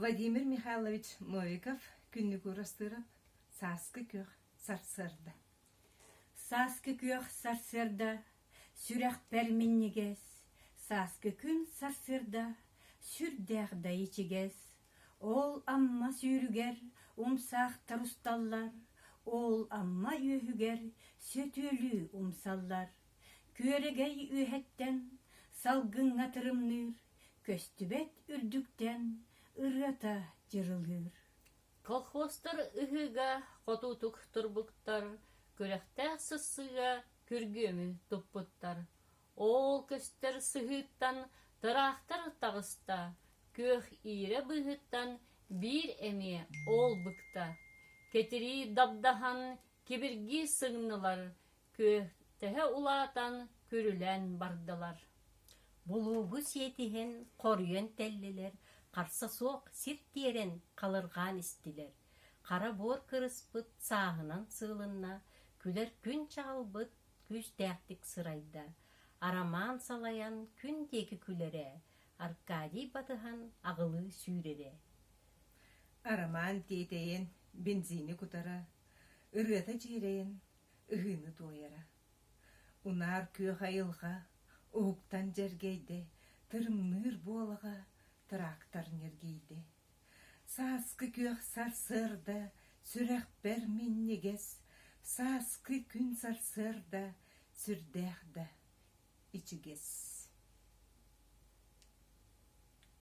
Владимир Михайлович Новиков Күннүк Уурастыырап Сааскы күөх сарсыарда. Сааскы күөх сарсыарда сүрэхпэр минньигэс, Сааскы күн сарсыарда сүрдээх да ичигэс. Ол Амма сүүрүгэр умсаахтар усталлар, Ол Амма үөһүгэр сөтүөлүү умсаллар. Күөрэгэй үөһэттэн салгыҥҥа тырымныыр, Көстүбэт үрдүктэн ырыата дьырылыыр. Колхозтар ыһыыга хотуутук турбуттар, күрэхтээх сыссыыга күргүөмү туппуттар. Ол көстөр сыһыыттан тыраахтар таҕыста, күөх иирэ быыһыттан биир эмиэ ол быкта. Кэтирии дабдаһан кибиргии сыҥнылар, күөтэһэ улаатан күрүлээн бардылар. Булуугу сиэтиһэн, хоруйан тэллилэр, харса суох сир тиэрэн халырҕаан истилэр. Хара буор кырыспыт сааһынан сыылынна, күлэр күн чаҕылбыт күүстээхтик сырайда. Арамаан салайан күн диэки күлэрэ, Аркадий батыһан аҕылыы сүүрэрэ. Арамаан тиэтэйэн бензини кутара, ырыата дьиэрэйэн ыһыыны туойара. Унаар күөх айылҕа уһуктан дьэргэйдэ, тырымныыр буолаҕа трактор ньиргийдэ. Сааскы күөх сарсыарда сүрэхпэр минньигэс, сааскы күн сарсыарда сүрдээх да ичигэс.